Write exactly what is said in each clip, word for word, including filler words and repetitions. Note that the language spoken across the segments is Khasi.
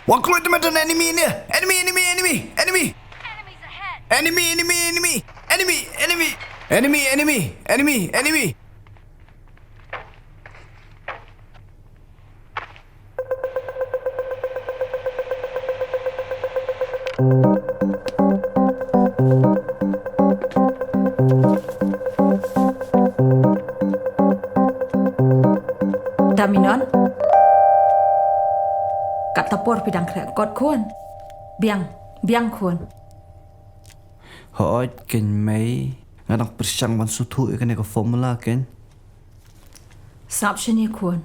Wan kloi te mynta na enemy ne. Enemy, enemy, enemy, enemy. Enemy, enemy, enemy. Enemy, enemy, enemy, enemy, enemy. Daminon. Kata por phi dang khreh kot khun. Biang, biang khun. Hooid, kein mei. Nga dang pyrshang ban sngewthuh ïa kane ka formula kein. Sngap shane khun.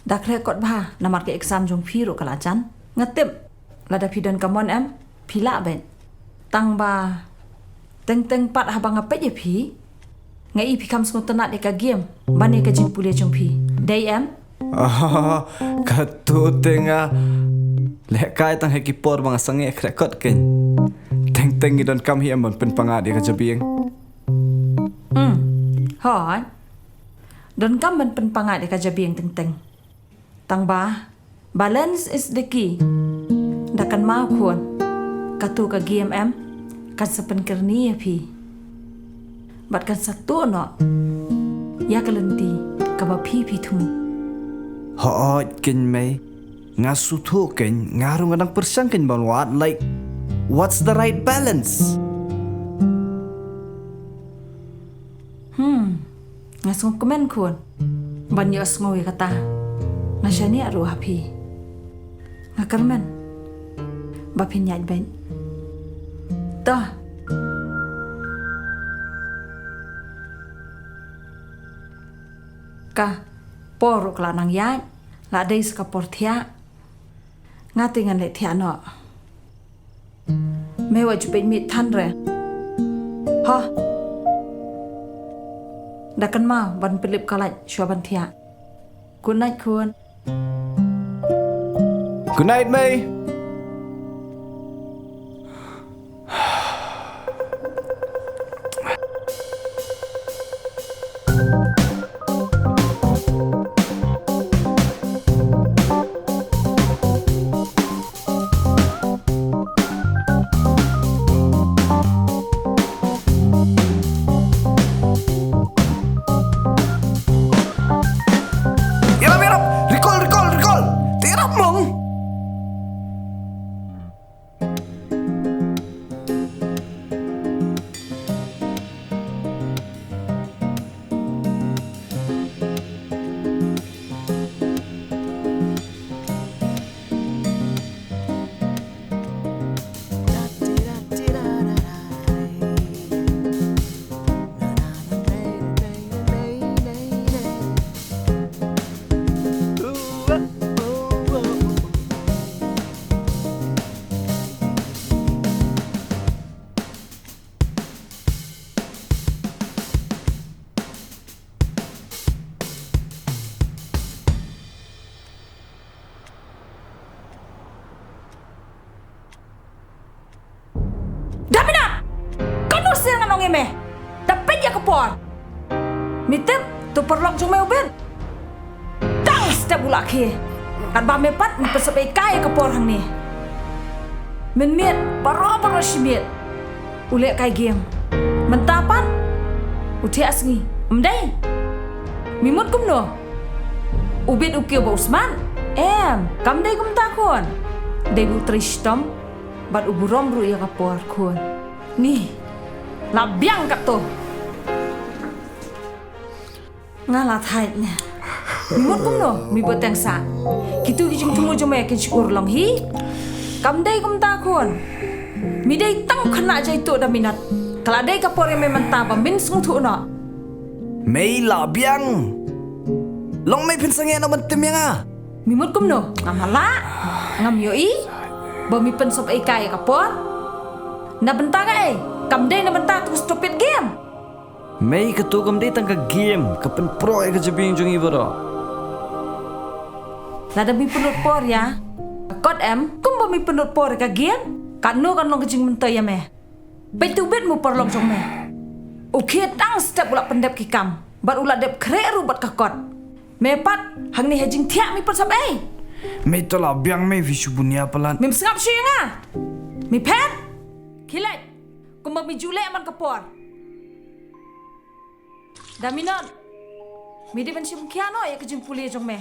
Da khreh kot bha, namar ka exam jong phi ruh ka la jan. Nga tip, lada phi don ka mon em, phi lah beit. Tang ba, teng teng pat haba nga peit ïa phi, nga i phi kham sngewtynnat ïa ka game ban ïa ka jingpule jong phi. Dei em? Kato te nga lehkai tang ha ki por ba nga sangeh khreh kot kein. Teng teng ngi donkam hi em ban pynpangad ïa ka jabieng. Hmm. Hooid. Donkam ban pynpangad ïa ka jabieng teng teng. Tang ba, balance is the key. Da kynmaw khun, kato ka game em, kan sa pynkyrni ïa phi. Bad kan sa tuh noh ïa ka lynti kaba phi phi thmu. Hooid kein mei. Nga sngewthuh kein, nga ruh nga dang pyrshang kein ban wad, like, what's the right balance? Hmm. Nga sngewkmen khun. Ban ïohsngew ïa kata, nga shaniah ruh ha phi. Nga kyrmen ba phin ïaid beit. To. Ka por ruh ka la nang ïaid, la dei sa ka por thiah. Nga te ngan leit thiah noh. Me wat ju peit miet than re. Hooid. Da kynmaw ban pynlip ka light shuwa ban thiah. Good night khun. Good night mei. Ïarap, ïarap! Recall, recall, recall! Te ïarap mong! Damina! Katno sien ngan ong ïa me? Da peit ïa ka por. Me tip, to paralok jong me u bit. Tang step u la khie. Katba me pat me pynsep ïa ka por hangne. Mynmiet, baroh baroh shi miet u leh kai game. Mynta pat u thiah sngi. Ym dei? Me mut kumno? U bit u kiew ba u smat. Em, kam dei kumta khun. Dei ba u trei shitom bad u burom ruh ïa ka por khun. Ni, la biang katto. Nga la thait ne. Me mut kumno, me bteng sah. Kitu ki jingthmu jong me kin shu urlong hi. Kam dei kumta khun. Me dei tang khynnah jait to da minot. Ka la dei ka por ïa me mynta ba men sngewthuh noh. Mei la biang. Long mei phin sangeh noh ban tim ïa nga. Me mut kumno, ngam lah, ngam ïohi ba me pynsop ei kai ïa ka por. Na bynta kaei? Kam dei na bynta tu stupid game. Mei, katu kam dei tang ka game, ka pynproh ïa ka jabieng jong ngi baroh. Lada me pynlut por ïa ka kot em, kumba me pynlut por ïa ka game, katno kan long ka jingmyntoi ïa me. Peit tu bit mo paralok jong me. U khie tang step u la pyndep ki kam, bad u la dep khreh ruh bad ka kot. Me pat, hangne ha jingthiah me pynsop ei. Mei, to la biang mei, phi shu bun ïa palat. Mem sngap shu ïa nga. Mi phet. Khie leit. Kumba mi ju leh man ka por. Da Minon. Mi dei ban shim khia noh ïa ka jingpule jong me.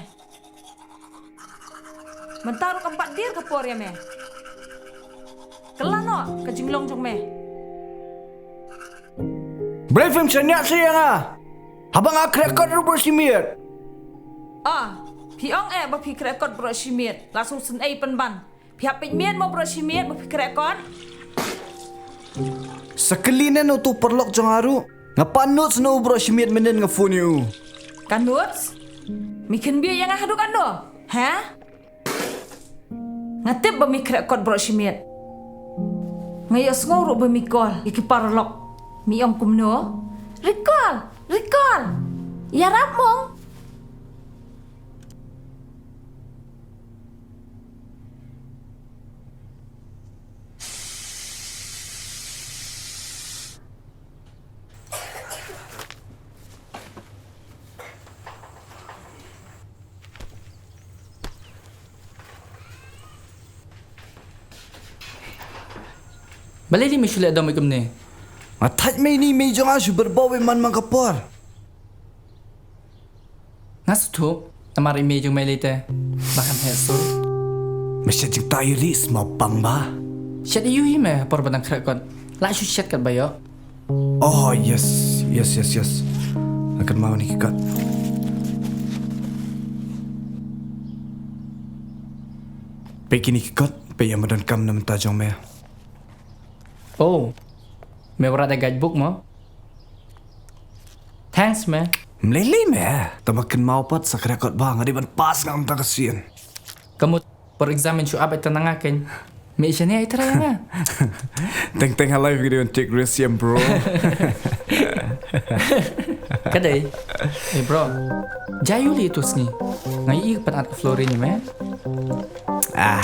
Mynta ruh kam pat dier ka por ïa me. Kylla noh ka jinglong jong me. Balei phim shaniah shuh ïa nga? Haba nga khreh kot ruh baroh shi miet. Ah, phi ong eh ba phi khreh kot baroh shi miet. La sngewsynei pynban. Phi hap peit miet mo baroh shi miet ba phi khreh kot. Sa kylli ne uto u paralok jong nga ruh. Nga pan notes na u baroh shi miet mynnin nga phone ïa u. Ka notes? Mi khynbiej ïa nga haduh katno? Ha? Nga tip ba mi khreh kot baroh shi miet. Nga ïohsngew ruh ba mi call ïa ki paralok. Mi ong kumno? Recall, recall. Ïarap mong. Balei lei me shu leh dom kumne? Nga thait mei, ni mei jong nga shu byrbaw beit man man ka por. Nga sngewthuh, namar i mei jong me lei te ba kan heh sur. Me shet jingtah ïa u lei sma bang ba. Shet ïa u hi me por ba dang khreh kot. La shu shet kat ba ïoh. Oh yes, yes, yes, yes. Nga kynmaw ïa kine ki kot. Peit kine ki kot, peit ïa ma donkam na bynta jong me. Oh. Me wanrah da guidebook mo? Thanks me. Mlei lei me. Tang ba kynmaw pat sa khreh kot ba nga dei ban pass nga mynta ka sien. Ka mut por exam in shu ap ïa tang na nga kein. Me shane ai try nga. Teng teng ha life ka dei ban take risk ïa bro. Ka dei. Eh bro. Jai u lei tu sngi. Nga ïohi ka pynat ka Florin ïa me. Ah,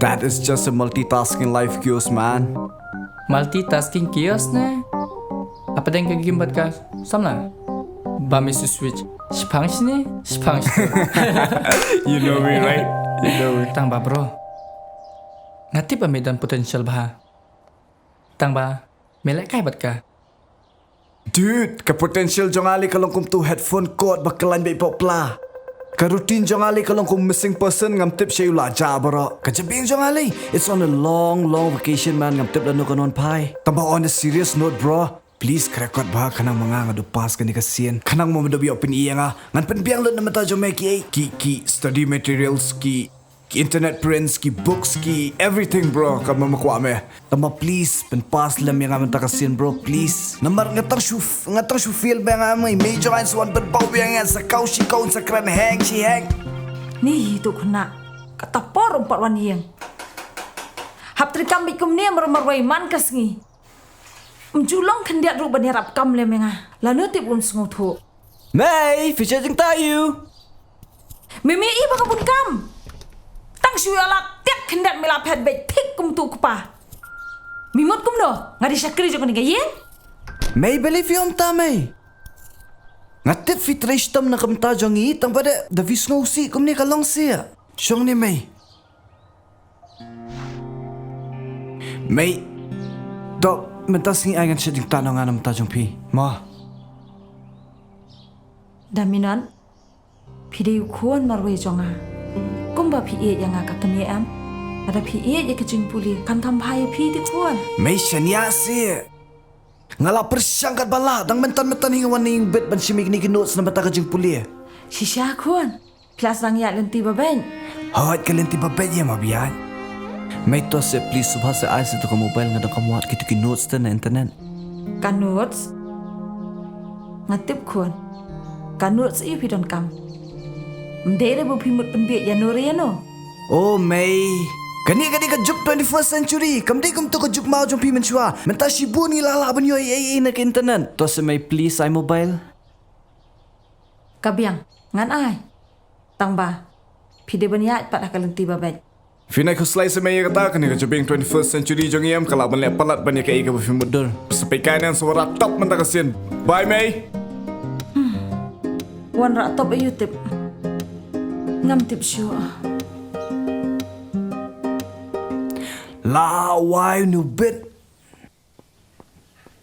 that is just a multitasking life kiosk, man. Multitasking kiosk ne? Apa deng ka game bad ka samla? Ba me switch. Shipang shini, shipang shini. You know me, right? You know me. Tang ba bro. Nga tip ba me don potential bha. Tang ba me leh kai bad ka. Dude, ka potential jong nga lei ka long kum uto u headphone cord ba kylla beit paw pla. Ka routine jong nga lei ka long kum missing person, ngam tip shaei u la jah baroh. Ka jabieng jong nga lei, it's on a long, long vacation, man, ngam tip lano kan wan phai. Tang ba on a serious note, bro, please khreh kot bha khnang ma nga nga dup pass kane ka sien. Khnang ma me dup ïoh pyni ïa nga. Ngan pynbiang lut na bynta jong me kiei, ki, ki study materials, ki Ki internet prints, ki books, ki everything, bro. Katba me kwah me. Tang ba please, pynpass lem ïa nga mynta ka sien, bro, please. Namar nga tang shu, nga tang shu feel ba nga mei, mei jong nga in sa wan pynpaw biang ïa nga, sa kaw shi kaw, sa kren heng shi heng. Ni tu khynnah. Kata por um pat wan ïeng. Hap treikam beit kumne mar marwei man ka sngi. Ym ju long khyndiat ruh ban ïarap kam lem ïa nga. Lano tip un sngewthuh. Mei, phi shet jingtah ïa u. Me mih i ba ka bun kam. Tang shu ïa la tiak khyndiat me la phet beit thik kum uto u kpa. Me mut kumno? Nga dei shakri jong kane ka ïing. Mei, balei phi ong kumta mei? Nga tip phi trei shitom na ka bynta jong ngi, tang ba da, da phi sngewsih kumne ka long sih. Shong ne mei. Mei, to mynta sngi ai ngan shet jingtah noh nga na bynta jong phi. Mo. Daminon, phi dei u khun marwei jong nga. Kumba phi ïeit ïa nga ka kmie em. Lada phi ïeit ïa ka jingpule kan kham bha ïa phi te khun. Mei shaniah sih. Nga la pyrshang katba lah, dang mynta mynta hi nga wan ïing bit ban shim ïa kine ki notes na bynta ka jingpule. Shisha khun. Phi la sdang ïaid lynti ba beit? Hooid, ka lynti ba beit ïa ma bieit. Mei to se please, sngewbha se ai se to ka mobile, nga donkam wad kito ki notes te na internet. Ka notes? Nga tip khun. Ka notes ïa phi donkam. Ym dei re ba phi mut pynbieit ïano re ïano. Oh mei. Kane ka dei ka juk twenty-first century. Kam dei kumto ka juk maw jong phi mynshuwa. Mynta shibun ngi la lah ban ïoh ei ei na ka internet. To se mei please ai mobile. Ka biang, ngan ai. Tang ba phi dei ban ïaid pat ha ka lynti ba beit. Phin ai khuslai se mei ïa kata, kane ka jabieng twenty-first century jong ngi em ka lah ban leh palat ban ïa kaei kaba phi mutdur. Sa peit kai ngan sa wanrah top mynta ka sien. Bye mei. Wanrah top aïu tip? Ngam tip shuh. Ah, wai, u bit.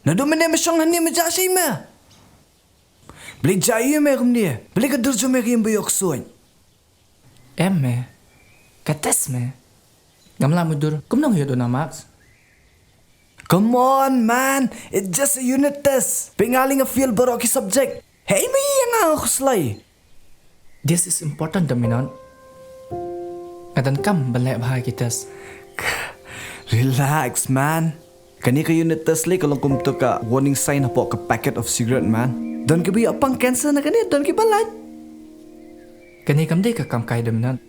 Naduh mynne me shong hangne me jia shi me. Balei jia ïa me kumne? Balei ka dur jong me ka ïeng ba ïoh ksuid? Em me. Ka test me. Ngam lah mutdur. Kumno nga ïoh don marks? Come on, man. It's just a unit test. Pyngalin nga fail baroh ki subject. Hei, me ïa nga khuslai. This is important, Dominant. Nga donkam ban leh bha ki test. Relax, man. Kane ka unit test lei ka long kum to ka warning sign hapoh ka packet of cigarette, man. Don kiba ïoh pang cancer na kane, don kiba lait. Kane kam dei ka kam kai, Dominant.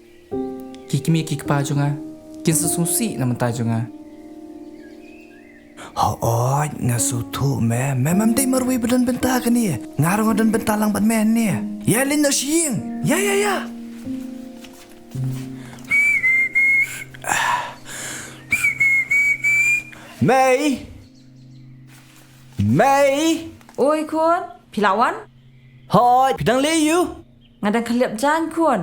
Ki kmie ki kpa jong nga kin sa sngewsih na bynta jong nga. Hooid, nga sngewthuh me, me mem dei marwei ba don bynta kane. Nga ruh nga don bynta lang bad me hangne. Ïa leit noh sha ïing. Ïa, ïa, ïa. Mei. Mei. Oi khun, phi la wan? Hooid, phi dang leh aiu? Nga dang khyllep jaiñ khun.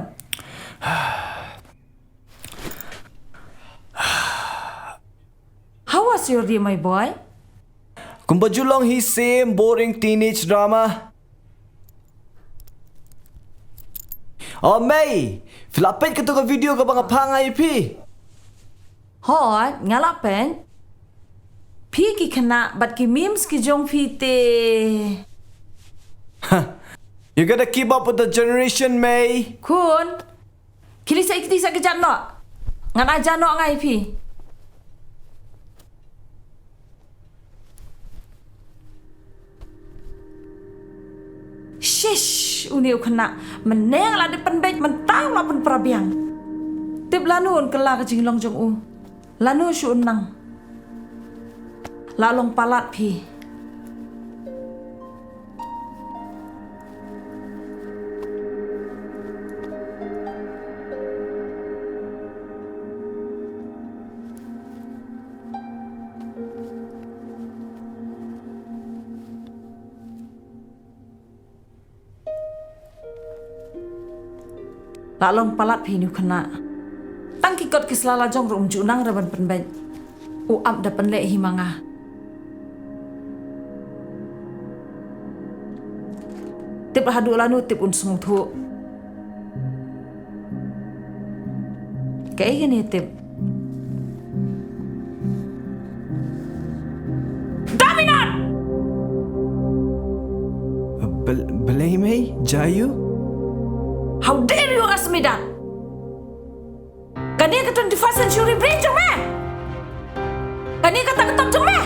How was your day, my boy? Kumba ju long hi, same boring teenage drama. O Mei, phi la peit kato ka video kaba nga phah ïa phi? Hooid, nga la peit. Phi, ki khynnah bad ki memes ki jong phi te. You gotta keep up with the generation, Mei. Khun, khie leit sa ïa kti sa kjat noh. Ngan ai ja noh nga ïa phi. Shish, une u khynnah, mynne nga la dep pynbeit, mynta u la pynpra biang. Tip lano un kylla ka jinglong jong u. Lano shu un nang. La long palat phi. La long palat phi une u khynnah. Tang ki kot ki sla la jong ruh um ju nang re ban pynbeit. U ap da pynleh hi ma nga. Tip haduh lano tip un sngewthuh. Kaei kane tip? Dominant! Bel-, balei Mei, jia aiu? How dare you ask me that? Kane ka twenty-first century brain jong me? Kane kata ka top jong me?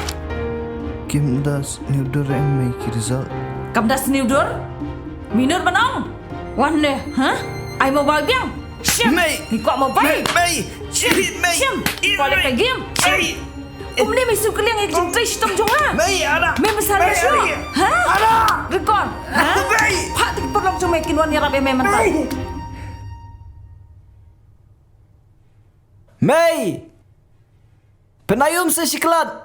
Kim da sniewdur em Mei ki result? Kam da sniewdur? Minot ban ong. Wan ne, ha? Ai mobile biang. Shim. Mei. Ni kwah mobile. Mei, Mei. Shim. Mei. Shim. Kwah leh game. Shim. Mei. Kumne me shu kylliang ïa ka jingtrei shitom jong nga. Mei, ara. Me mynsaw shuh. Ha? Ara. Rekor. Ha? Mei. Phah te ki paralok jong me kin wan ïarap ïa me mynta. Mei. Mei. Pynai um sa shi klat.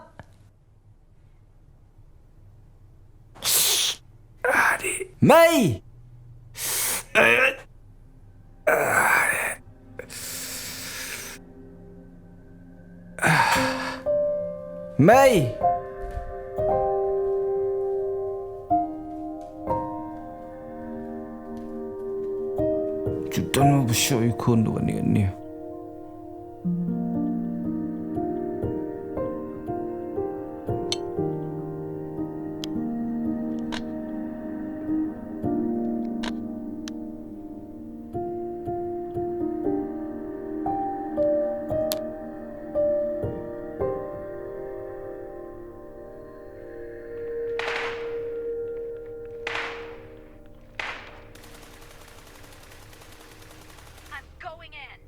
Mei. Mei. Judan ma ba shoh ïa u khun da kane kane. I'm going in.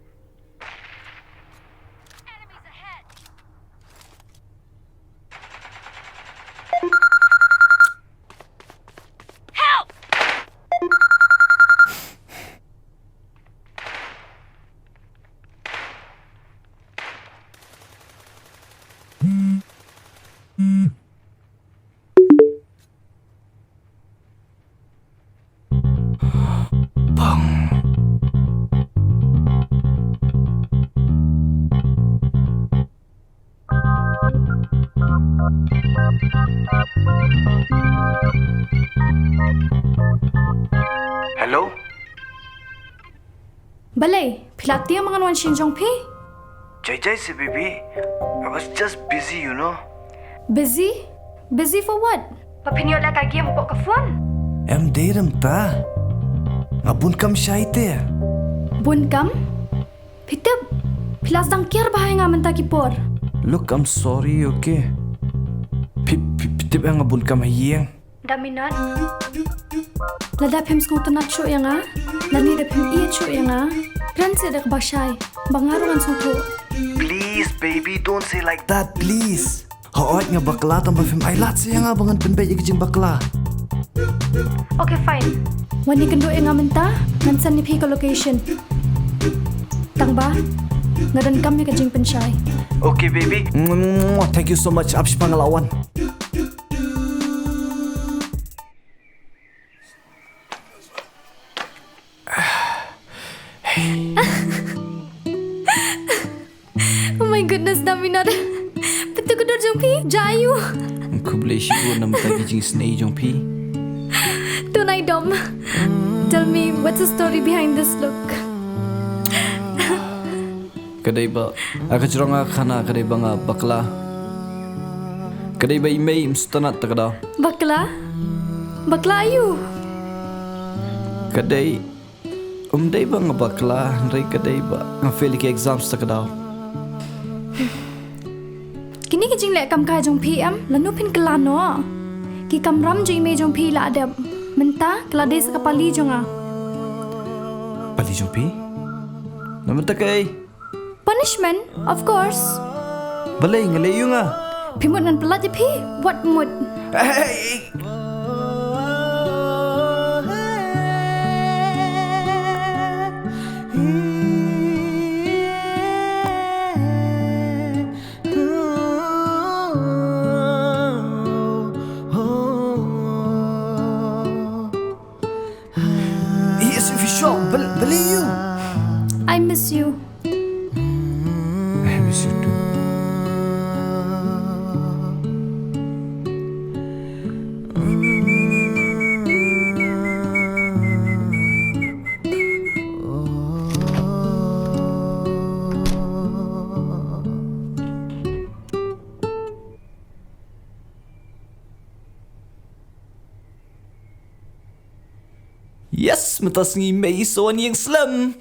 Enemies ahead. Help! Hello? Balei, phi la tieng ba ngan wan sha ïing jong phi? Jai jai seh baby. I was just busy, you know. Busy? Busy for what? Ba phin ïoh leh ka game hapoh ka phone? Em dei, rem ta. Nga bun kam shai te. Bun kam? Phi tip, phi la sdang kiar bha ïa nga mynta ki por. Look, I'm sorry, okay? Phi, phi, phi tip ïa nga bun kam ha ïing. Daminot. Lada phim sngewtynnat shuh ïa nga, lane da phim ïeit shuh ïa nga, kren seh da kaba shai, ba nga ruh ngan sngewthuh. Please, baby, don't say like that, please. Hooid nga bakla tangba phim ailad seh ïa nga ba ngan pynbeit ïa ka jingbakla. Okay, fine. Wan ïakynduh ïa nga mynta, ngan send ïa phi ka location. Tangba, nga donkam ïa ka jingpynshai. Okay, baby. Thank you so much. Ap shipang, nga la wan. Oh my goodness, Daminot. Pyntu ka dur jong phi, jai u. Khublei shibun namar ka jingsnei jong phi. Don't I dom. Tell me, what's the story behind this look? Ka dei ba, ha ka jrong ka khana ka dei ba nga bakla. Ka dei ba i mei im sngewtynnat ta ka daw. Bakla? Bakla aiu? Ka dei, um dei ba nga bakla, hynrei ka dei ba nga fail ïa ki exams ta ka daw. Kine ki jingleh kam kai jong phi em, lano phin kylla noh. Ki kamram jong i mei jong phi la dep. Mynta ka la dei sa ka pali jong nga. Pali jong phi? Namar ta kaei? Punishment, of course. Balei, nga leh aiu nga? Phi mut ngan pyllait ïa phi? What mut? Hey, hey, hey. Yes, if you sure, bel-, believe you. I miss you. I miss you too. Yes, mynta sngi mei sa wan ïing slem.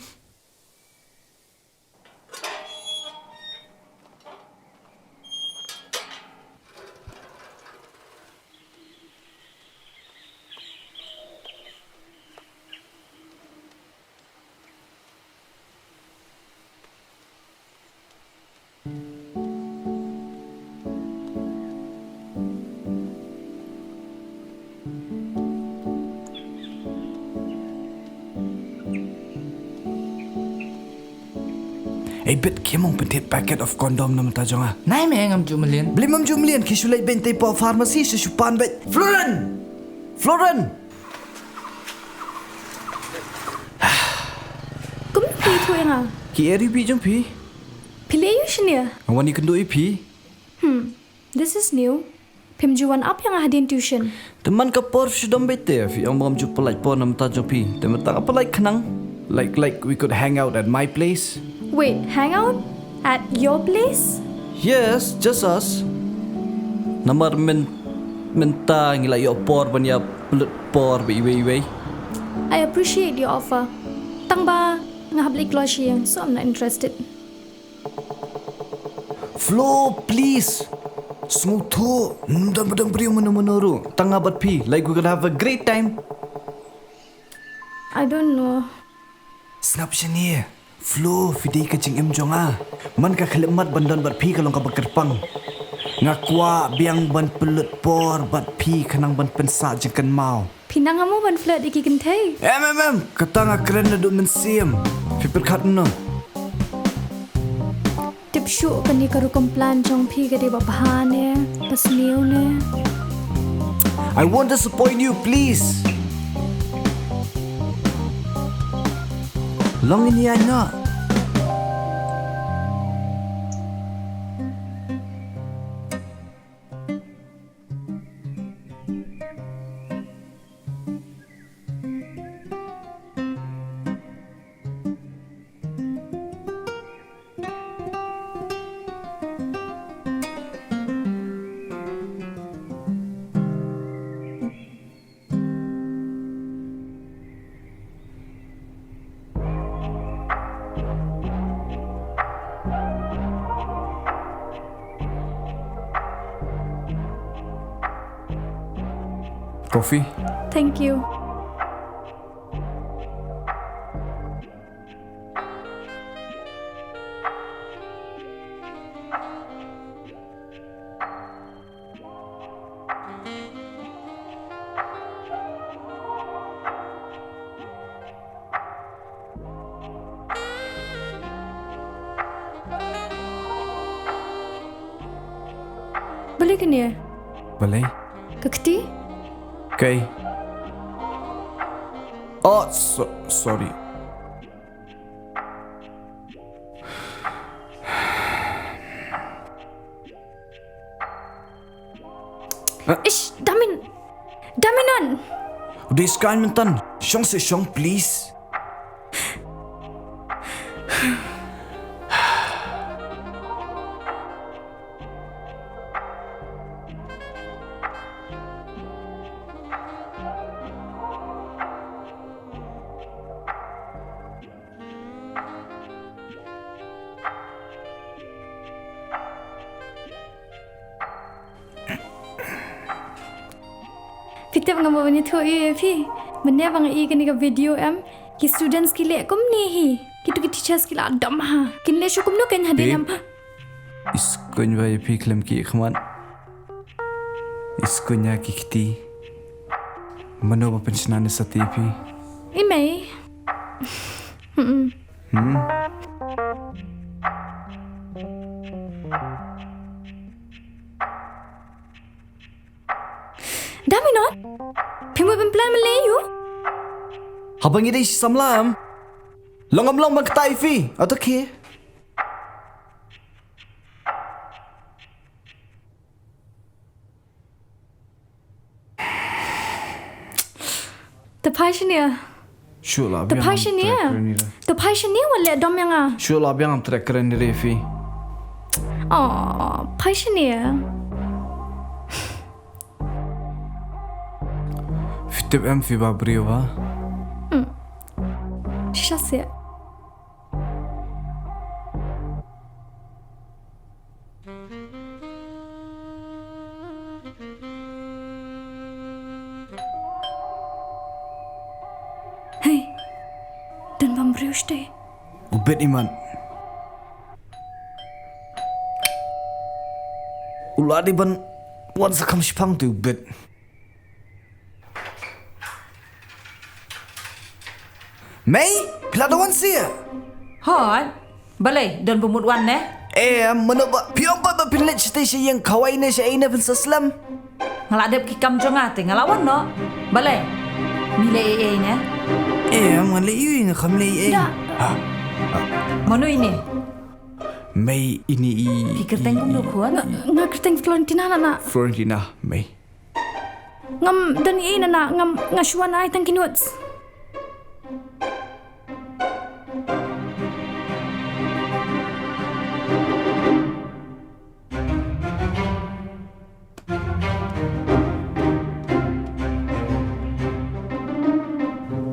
Ei, bit, khie mong pynthied packet of condom na mynta jong nga. Nai me, ngam ju mlien. Balei mem ju mlien, khie shu leit beiñ tei hapoh pharmacy, shu shu pan beit. Floren! Floren! Kumno phi ïathuh ïa nga? Ki eri bi jong phi. Phi leh aiu shane? Nga wan ïakynduh ïa phi. Hmm, this is new. Phim ju wan ap ïa nga hadien tuition. Te man ka por shu dom beit te, phi ong ba ngam ju pyllait por na mynta jong phi. Te mynta nga pyllait khnang. Like, like we could hang out at my place. Wait, hang out? At your place? Yes, just us. Namar myn-, mynta ngi la ïoh por ban ïa pynlut por bad iwei iwei. I appreciate your offer. Tang ba nga hap leit kloi sha ïing, so I'm not interested. Flo, please. Sngewthuh, ym don, ym don briew mano mano ruh. Tang nga bad phi, like we could have a great time. I don't know. Sngap shane. Flo, phi dei ka jingim jong nga. Man ka khyllipmat ban don bad phi ka long kaba kyrpang. Nga kwah biang ban pynlut por bad phi khnang ban pynsah jingkynmaw. Phi nang ha mo ban flirt ïa ki kynthei? Em, em, em, kata nga kren naduh mynsiem. Phi pyrkhat kumno? Tip shuh kane ka rukom plan jong phi ka dei ba bha ne, ba sniew ne. I won't disappoint you, please. Long in the eye, no. Coffee? Thank you. Balei kane? Balei? Ka kti? Kaei? Oh, so-, sorry. Ish, Damin-, Daminon! U dei skaiñ mynta. Shong seh shong, please. Phi tip ngam lah ban ïathuh ïa phi. Mynne ba nga ïohi kane ka video em, ki students ki leh kumne hi. Kito ki teachers ki la dom ha. Kin leh shuh kumno kein hadien em. Babe. Ïskhuid bha ïa phi khlem ki khmat. Ïskhuid ïa ki kti. Mano ba pynshna ne sati ïa phi? I mei. Hmm. Daminon? Phi mut ban plan mynlei ïa u? Haba ngi dei shi samla em. Long ngam long ban kata ïa phi. Ato ki. Te phai shane. Shuh la biang. Te phai shane. Te phai shane, wat leh dom ïa nga. Shuh la biang, ngam treh kren ïa phi. Oh, phai shane. Phi tip em phi ba briew ba. Hmm. Shisha seh. Hei, don bam briew shatei. U bit imat. U la dei ban wan sa kham shipang te u bit. Mei, phi la da wan seh? Hooid. Balei, don ba mut wan ne? Em, mano ba, phi ong ba, ba phin leit shatei sha ïing, khawai ne sha ïing ne phin sa slem. Nga la dep ki kam jong nga te nga la wan noh. Balei? Me leh ei ei ne? Em, nga leh ei ei, nga kham leh ei ei. Da. Ha. Mano ine? Mei, ine i. Phi kyrteng kumno khun? Nga, nga kyrteng Florentina, Nana. Florentina, Mei. Ngam don ei ei, Nana, ngam, nga shu wan ai tang ki notes.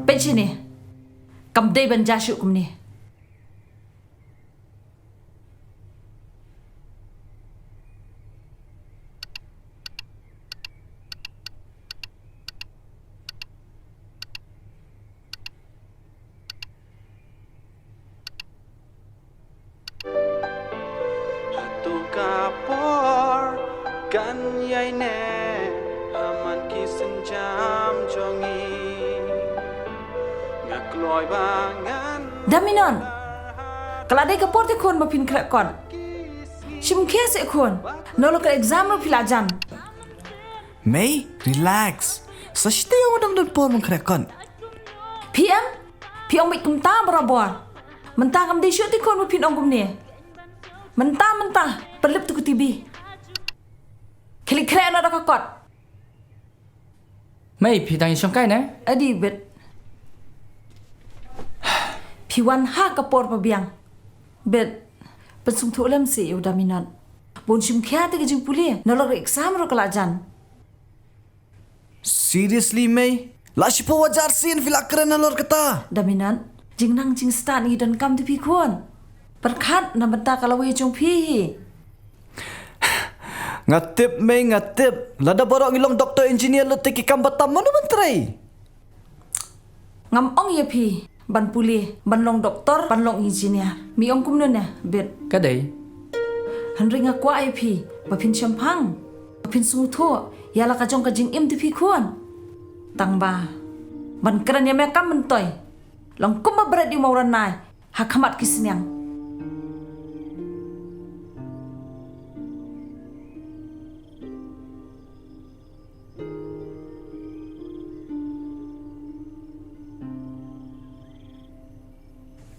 Peit shane. Kam dei ban jia shuh kumne. Hato ka por kan ïai neh ha man ki sienjam jong ngi? Nga kloi ba ngan. Daminon. Ka la dei ka por te khun ba phin khreh kot. Shim khia seh khun. Nalor ka exam ruh phi la jan. Mei, relax. Sa shatei, ong dang don por ban khreh kot. Phi em? Phi ong beit kumta barabor. Mynta kam dei shuh te khun ba phin ong kumne. Mynta, mynta, pynlip tu ka T V. Khie leit khreh noh da ka kot. Mei, phi dang ïashong kai ne? Adi beit. Phi wan ha ka por ba biang. Beit, pynsngewthuh lem seh ïa u Daminon. Bun shim khia te ka jingpule, nalor exam ruh ka la jan. Seriously, Mei? La shiphew hajar sien phi la kren halor kata? Daminon, jingnang jingstad ngi donkam te phi khun. Pyrkhat na bynta ka lawei jong phi hi. Nga tip mei, nga tip. Lada baroh ngi long doktor engineer lut te ki kam batam, mano ban trei? Ngam ong ïa phi ban pule, ban long doktor, ban long engineer. Me ong kumno ne, Bit? Ka dei. Hynrei nga kwah ïa phi ba phin shemphang, ba phin sngewthuh ïa la ka jong ka jingim te phi khun. Tang ba ban kren ïa me kam myntoi, long kumba bret ïa u maw ranai ha khmat ki sniang.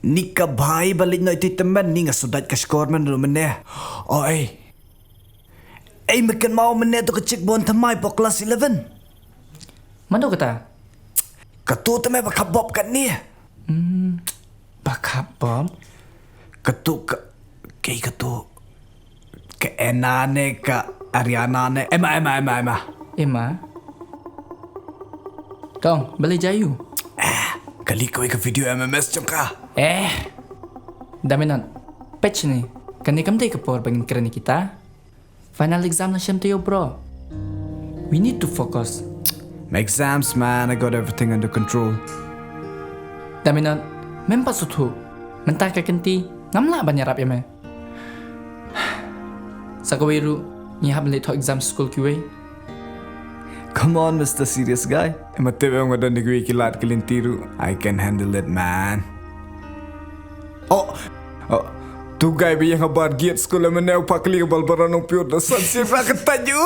Ni ka bhai ba leit noh ïa u tymmen, ni nga shu dait ka shkor mynne ruh mynne. O ei. Ei, me kynmaw mynne to ka chick ba wan thymmai hapoh class eleven? Mano kata? Kato te me ba khap bob katne. Hmm, ba khap bob? Kato ka, kaei kato? Ka Anna ne ka Ariana ne? Emma, Emma, Emma, Emma. Emma? Kong, balei jia ïa u? Eh, kali kawei ka video M M S jong ka. Eh. Daminot. Peit shane. Kane kam dei ka por ba ngin kren ïa kita. Final exam la shem taïew, bro. We need to focus. My exams, man, I got everything under control. Daminot, mem pat sngewthuh. Mynta ka kynti, ngam lah ban ïarap ïa me. Sa kawei ruh, ngi hap leit thoh exam skul kiwei. Come on, Mister Serious Guy. Em, tip em nga don da kiwei ki lad ki lynti ruh. I can handle it, man. Oh, oh, tu guy ba ïeng habar giat skul mynne u pakli ka bal baran nong piut da san sien ra ka taju.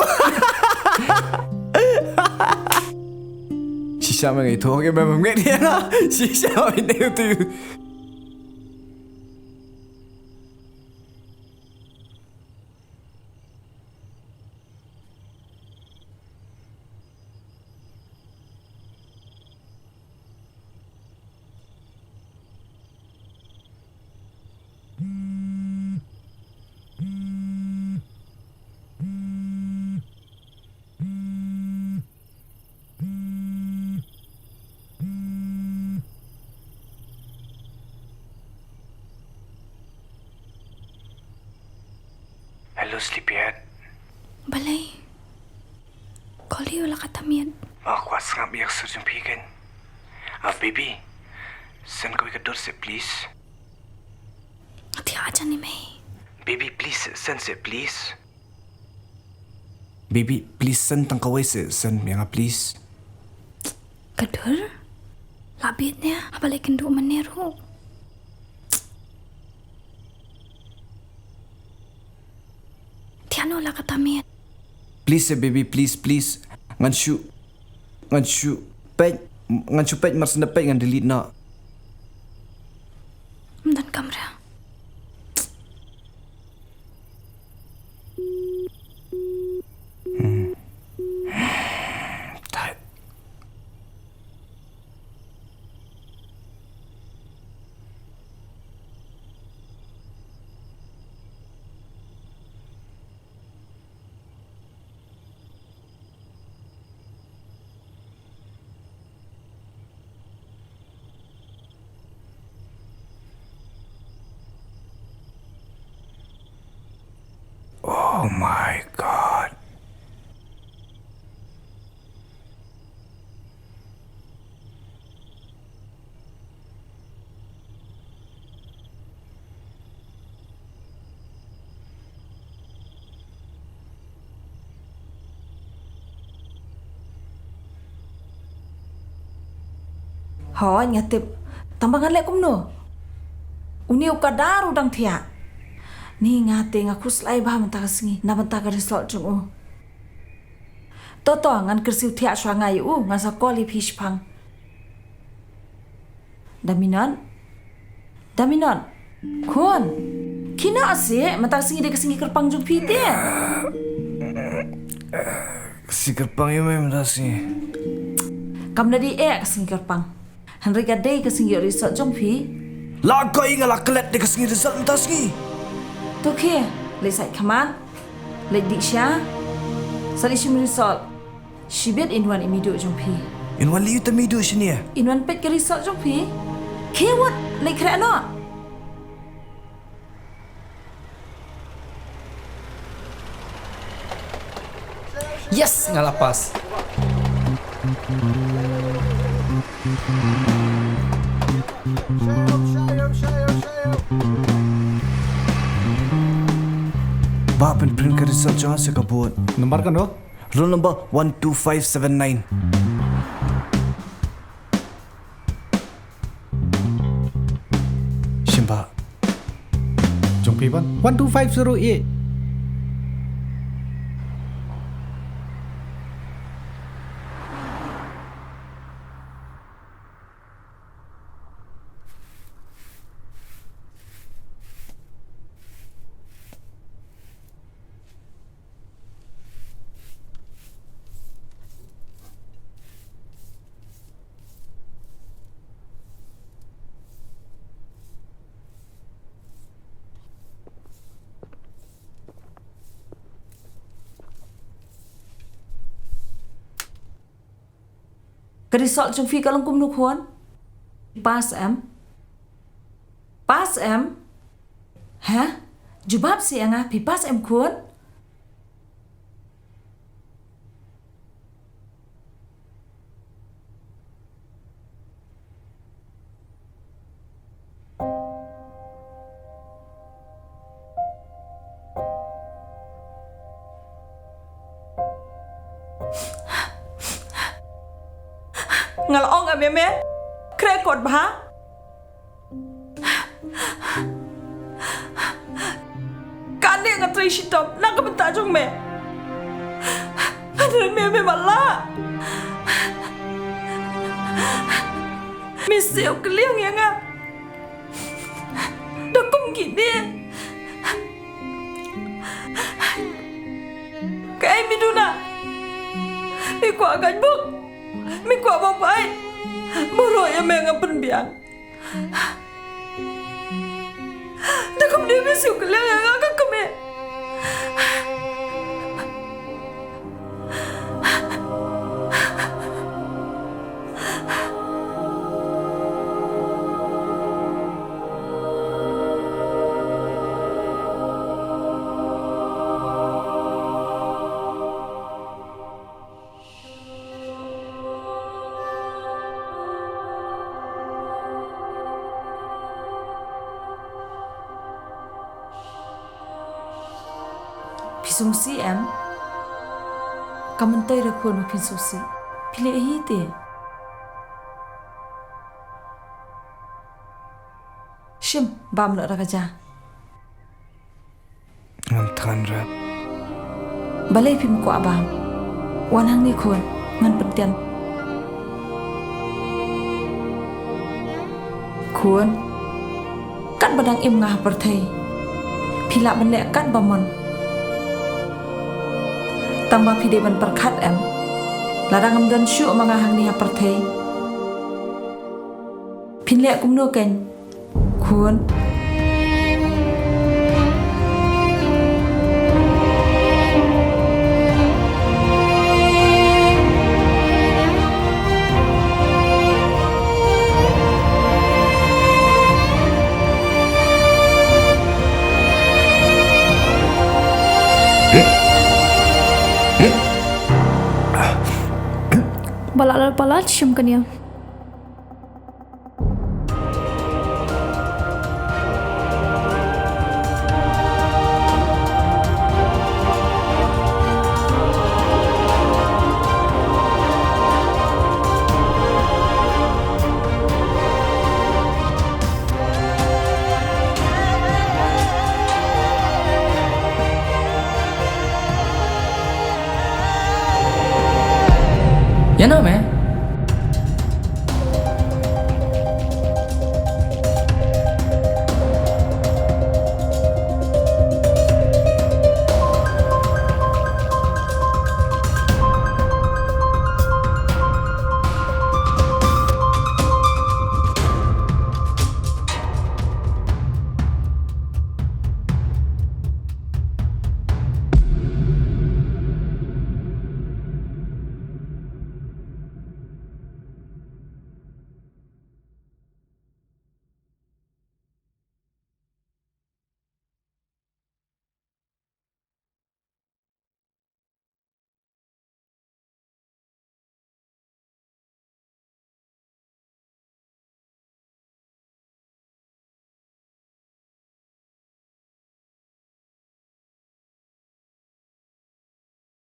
Shisha ma ngai tho ke ma ngai dia. Shisha ma ngai tu. Hello, sleepyhead. Balei? Kali u la kata miet. Ma kwah sngap ïa ka sur jong phi kan. Ah, baby. Send kawei ka dur seh, please. Ati aja ni mei. Baby, please, send seh, please. Baby, please send tang kawei seh, send ïa nga, please. Ka dur? La bit ne, haba leit kynduh mynne ruh. Tiano la kata miet. Please, eh, baby, please, please. Ngan shu, ngan shu peit, ngan shu peit, mar shu peit ngan delete noh. Ym don kamera. Hmm. Tight. Oh my God. Hooid nga tip. Tang ba ngan leh kumno? Une u ka daru dang thiah. Ni nga te nga khuslai bha mynta ka sngi na bynta ka result jong u. To to, ngan kyrsiew thiah shuwa nga ïa u, ngan sa call ïa phi shipang. Daminot? Daminot? Khun. Khie noh seh, mynta ka sngi dei ka sngi kyrpang jong phi te. Sngi kyrpang ïa me mynta ka sngi. Kam da dei eh ka sngi kyrpang. Hynrei ka dei ka sngi ïoh result jong phi. La koi nga la klet da ka sngi result mynta ka sngi. To khie, leit sait khmat. Leit dih sha. Sa leit shim result. Shibit in wan ïa i meiduh jong phi. In wan leit ïa uta i meiduh shane. In wan peit ka result jong phi. Khie wat leit khreh noh. Yes, nga la pass. Bah, pynprint ka result jong nga sha ka board. Nambar kano? Roll number one two five seven nine. Shim bah. Jong phi ban? One two five zero eight. Ka result jong phi ka long kumno khun? Pass em? Pass em? Heh? Jubab seh ïa nga, phi pass em khun? Nga la ong ïa me, me khreh kot bha. Kane nga trei shitom na ka bynta jong me. Hynrei me, me ba lah. Me siew kylliang ïa nga. Da kum kine. Kaei me duna? Me kwah ka buk? Me kwah ba pai? Baroh ïa me nga pynbiang. Da kumne me siew kylliang ïa nga ka kmie. Phi sngewsih em? Kam myntoi re khun ba phin sngewsih. Phi leh hi te. Shim, bam noh da ka ja. Ngan than rep. Balei phim kwah bam? Wan hangne khun, ngan pyntian. Khun, katba dang im nga ha pyrthei, phi lah ban leh katba mon. Tang ba phi dei ban pyrkhat em, lada ngam don shuh ma nga hangne ha pyrthei, phin leh kumno kein? Khun. Ba lah lad palat shim kane. Ïa no me?